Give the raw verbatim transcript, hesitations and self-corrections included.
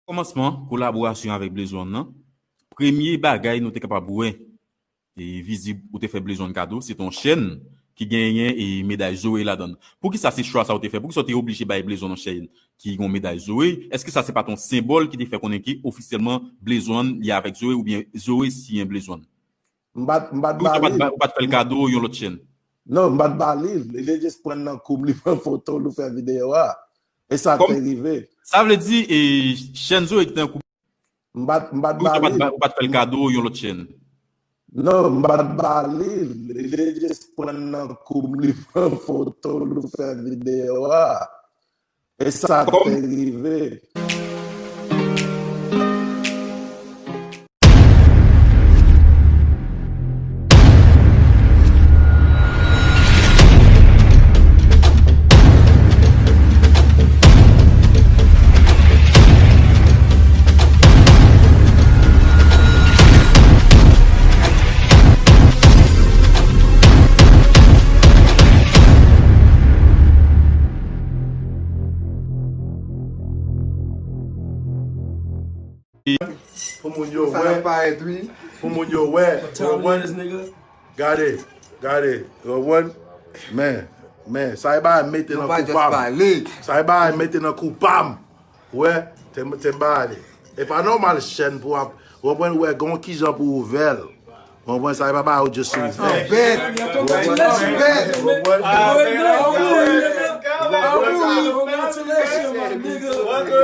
Kòmansman kolaborasyon avèk Blaze One nan, premye bagay nou te kapab wè, e vizib ou te fè Blaze One kado, se te yon chèn ki genyen e meday Zoe ladan l. Poukisa se chwa sa ou te fè? Poukisa ou te oblije bay Blaze One yon chèn ki gen yon meday Zoe? Èske sa se pa t yon senbòl ki te fè konnen ke ofisyèlman Blaze One li avèk Zoe oubyen Zoe siyen Blaze One? M pa t, m pa t ba li. Ou pa t fè l kado yon lòt chèn? Non, m pa t ba li. Li te just pran nan kou m, li pran foto, li fè videyo a. E sa te rive. Sa vle di, e, chèn Zoe ki te nan kou. M pa t, m pa t ba li. Ou pa t fè l kado yon lòt chèn? Non, m pa t ba li. Li te just pran nan kou m, li pran foto, li fè videyo a. E sa te rive. Pou moun yo wè. Pou moun yo wè. Gade, gade. Men, men, sa e bagay mete nan kou pa m. Sa e bagay mete nan kou pa m. Wè, te, te ba li. E pa nòmal chèn pou ap, w konprann, wè, gon kijan pou ouvè l. Ou konprann sa, e pa bagay ou just ouvè. Bèt, bèt, bèt.